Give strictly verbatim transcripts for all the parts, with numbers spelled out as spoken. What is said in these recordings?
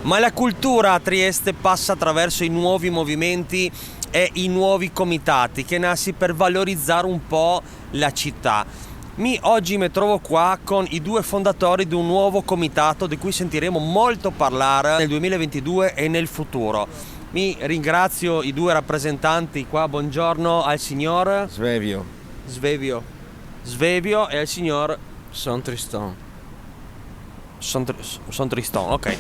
Ma la cultura a Trieste passa attraverso i nuovi movimenti e i nuovi comitati che nasi per valorizzare un po' la città. Mi oggi mi trovo qua con i due fondatori di un nuovo comitato di cui sentiremo molto parlare nel duemilaventidue e nel futuro. Mi ringrazio i due rappresentanti qua, buongiorno al signor Svevio. Svevio. Svevio e al signor San Tristan. Son Tr-, Son Tristan, ok.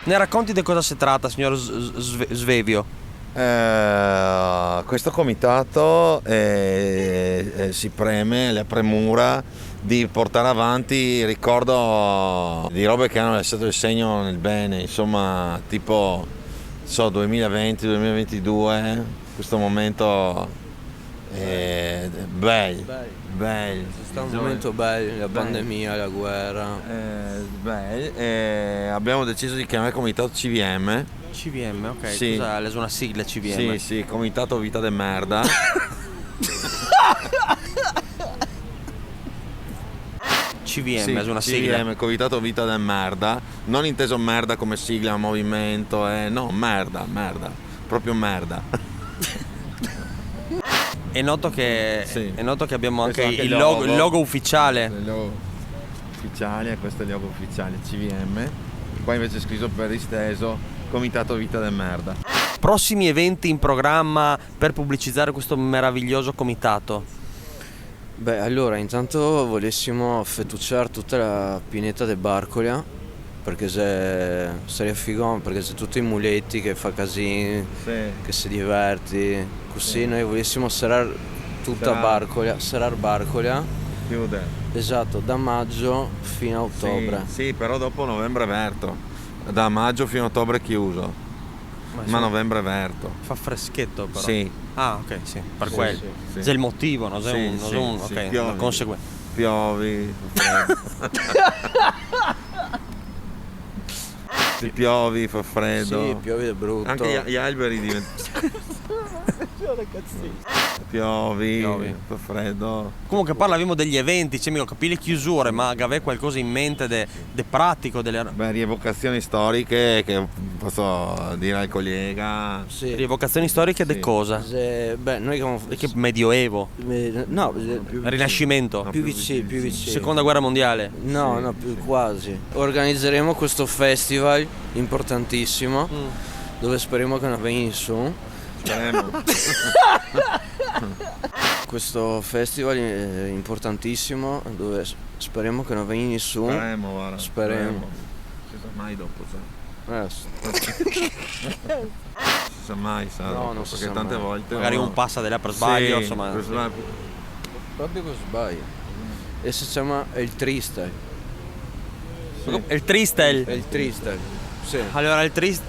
Ne racconti di cosa si tratta, signor S-, S-, Sve-, Svevio? Eh, questo comitato, eh, eh, si preme, la premura di portare avanti il ricordo di robe che hanno lasciato il segno nel bene, insomma, tipo, so, duemilaventi, duemilaventidue, questo momento, eh, bel, bel, bel. Xe stà un momento bel, la pandemia, la guera. Eh, bel, e abbiamo deciso di chiamare il comitato C V M. C V M, ok. Sì. Cos'è? L'è una sigla C V M? Sì, sì, Comitato Vita de Merda. C V M, sì, l'è una sigla. C V M, Comitato Vita de Merda. Non inteso merda come sigla, movimento, eh, no, merda, merda. Proprio merda. È noto che, sì, è noto che abbiamo anche il logo, il logo ufficiale. Il logo ufficiale, questo è il logo ufficiale, C V M. Qua invece è scritto per isteso, Comitato Vita de Merda. Prossimi eventi in programma per pubblicizzare questo meraviglioso comitato? Beh, allora, intanto volessimo fetuciar tuta la pineta de Barcola, parché xe, saria figon, parché xe tuti i muleti che fa casin, sì, che se diverti, cusì. Sì. Noi volessimo serar tuta Barcola, serar Barcola. Chiuder. Esato, da majo fin a otobre. Sì, sì, però dopo novembre verto. Da majo fin a otobre chiuso. Ma insoma, novembre verto. Fa freschetto, però. Sì. Ah, ok, sì, per quel. Sì, sì, sì. Xe el motivo, no? Xe un, no? Sì, sì, ok, sì, piovi. Una conseguenza. Piovi, fa fredo. Se piovi, fa fredo. Sì, piovi de bruto. Anche gli, gli alberi diventano... Piovi, piovi, fa fredo. Comunque parlavimo degli eventi, cioè, mi go capì le chiusure, ma gavè qualcosa in mente de, de pratico, delle... Beh, rievocazioni storiche, che poso dir al colega. Sì. Rievocazioni storiche de cosa? Sì. Se, beh, noi che... De che medioevo? Eh, no, eh, Rinascimento? No, più vicin, più vicin. Seconda guerra mondiale? No, no, più quasi. Organizzeremo questo festival importantissimo, dove speremo che non venga nessuno. Speremo. Questo festival, eh, importantissimo, dove s-, speremo che non venga nessuno. Speremo, guarda, speremo. Speremo. Se sa mai dopo, sa. Eh, s-, se sa mai, sa, no, dopo, no se sa mai. Parché tante volte magari uno pasa de là per sbaglio, sì, insoma. Per sbaglio. Proprio per sbaglio. E se ciama El Tristel. Sì. El Tristel. El Tristel, sì. Allora, el Tris-,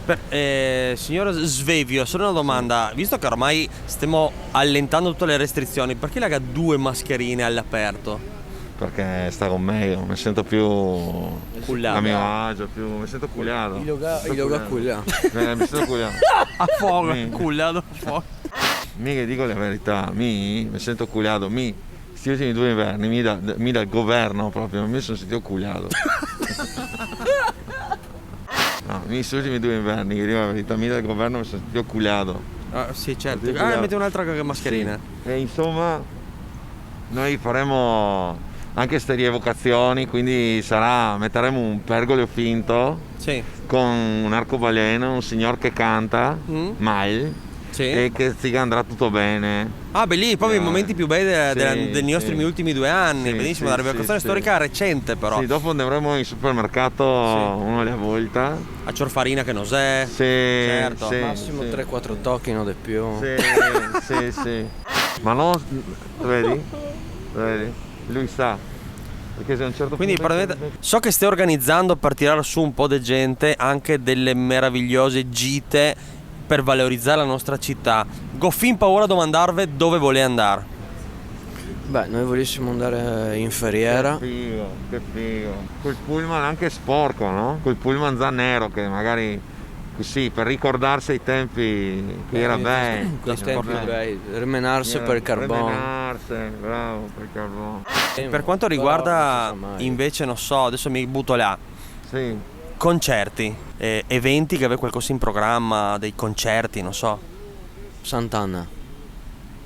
per, eh, signor Svevio, solo una domanda. Sì. Visto che ormai stiamo allentando tutte le restrizioni, perché la ga due mascherine all'aperto? Perché starò mejo, mi sento più a mio agio, più, mi sento culiato. Culiato. Mi sento culiato. Eh, mi sento culiato. A fogo, sì. Culiato a fogo. Mi che digo la verità, mi, mi sento culiato, mi Sti ultimi due inverni, mi da, mi dal governo proprio, mi son sentìo culiato. No, mi sti ultimi due inverni, che digo la verità, mi dal governo mi son sentìo culiato. Ah, sì, certo. Sentìo culiato. Ah, meti un'altra ca-, mascherina. Sì. E insoma, noi faremo anche ste rievocazioni, quindi sarà, meteremo un pergolo finto, sì, con un arcobaleno, un signor che canta, mm, mal, sì, e che, sì, che andrà tutto bene. Ah, beh, lì proprio i momenti più bei de-, sì, de-, dei nostri ultimi due anni, sì, benissimo, sì, la rievocazione storica recente, però. Sì, dopo andremo in supermercato, sì, uno alla volta. A cior farina che no xe. Sì, certo. Sì, massimo sì, tre, quattro tochi, no de più. Sì, sì, sì. Ma no, vedi? Vedi? Lui sa. Perché se a un certo punto... Quindi praticamente so che stai organizzando per tirar su un po' de gente anche delle meravigliose gite per valorizzare la nostra città. Go fin paura a domandarve dove volè andar. Beh, noi volessimo andare in Feriera. Che figo, che figo. Col pullman anche sporco, no? Col pullman già nero che magari Cusì, par ricordarse i tempi che era bei. Quei tempi proprio bei, remenarse par el carbon. Remenarse, bravo, par el carbon. E per quanto riguarda invece, non so, adesso mi butto là. Sì. Concerti, eh, eventi che gavè qualcosa in programma, dei concerti, non so. Sant'Ana.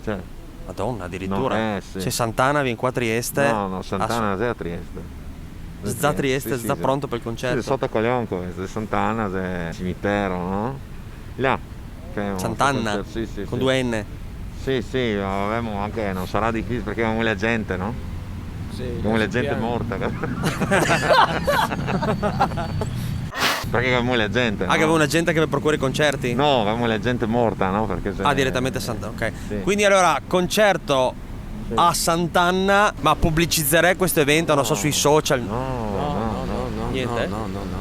Cioè, Madonna, addirittura. No, eh, sì. Se Sant'Ana vien qua a Trieste. No, no, Sant'Ana xe a Trieste. Za Trieste, sì, sì, za pronto par el concerto. Sì, soto Colonco, xe Sant'Ana, xe cimitero, no? Là. Sant'Anna, sì, sì, con due N. Sì, sì, ma gavemo anche, no sarà dificile parché gavemo la gente, no? Sì, gavemo la gente morta. Parché gavemo la gente, no? Ah, che gavè una gente che procura i concerti? No, gavemo la gente morta, no? Parché se... Ah, direttamente a Santa, ok. Sì. Quindi allora, concerto a Sant'Anna, ma pubblicizzerè questo evento, non so, sui social? No, no, no, no. Niente? No, no, no.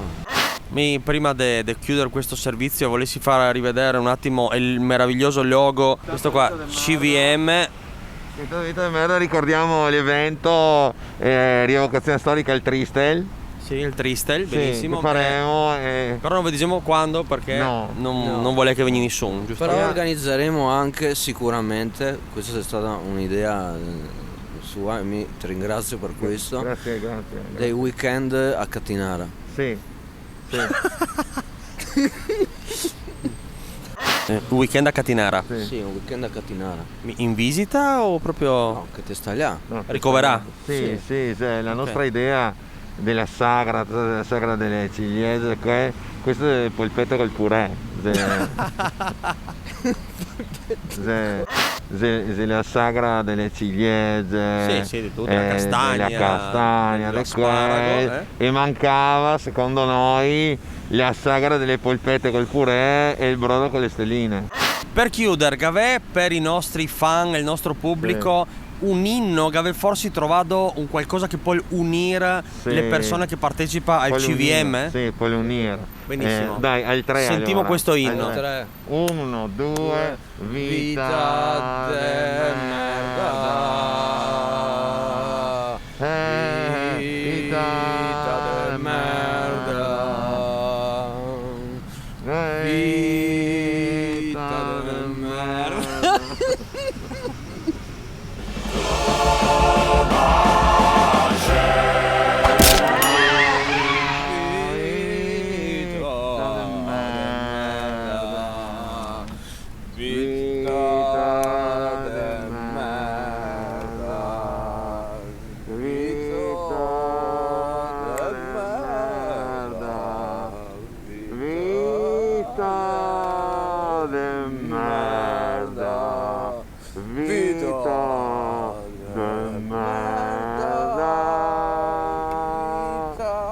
Mi, prima de, de chiudere questo servizio, volessi far rivedere un attimo il meraviglioso logo, questo qua, C V M. Vita, vita de merda, ricordiamo l'evento, eh, rievocazione storica, il Tristel. Sì, il Tristel, sì, benissimo. Che faremo, eh. Però non vi diciamo quando, perché non, non vuole che venga nessuno, giusto? Però organizzeremo anche sicuramente, questa è stata un'idea, eh, sua, e mi ti ringrazio per questo, grazie, grazie, grazie, dei weekend a Catinara. Sì. Sì. Eh, un weekend a Catinara. Sì. Sì, un weekend a Catinara. Mi-, in visita o proprio... No, che te sta là. No, che... Ricoverà? Sì, sì, sì, la nostra idea dela sagra, dela sagra dele ciliegie, que-, questo xe el polpeto col purè. Xe, xe, xe, xe la sagra dele ciliegie, sì, sì, de tuta la, eh, castagna, dela castagna, de l'asparago, quel, eh. E mancava, secondo noi, la sagra dele polpete col purè e el brodo con le steline. Per chiuder, gavè per i nostri fan, el nostro pubblico, un inno, gavè forsi trovà un qualcosa che pol unir le persone che partecipa al C V M? Sì, pol unir. Benissimo. Eh, dai, al tre. Sentimo allora. Questo inno. Al tre. Uno, due. Vita de merda. Eh, vita de merda. Vita de merda. Vita de merda. Vita de merda. Vita de merda. Vita de merda. Vita de merda. Vita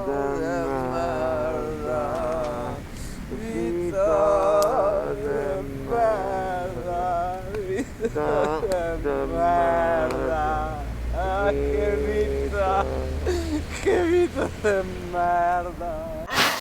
de merda. Vita de merda. Vita de merda. Ah, che vita. Che vita de merda.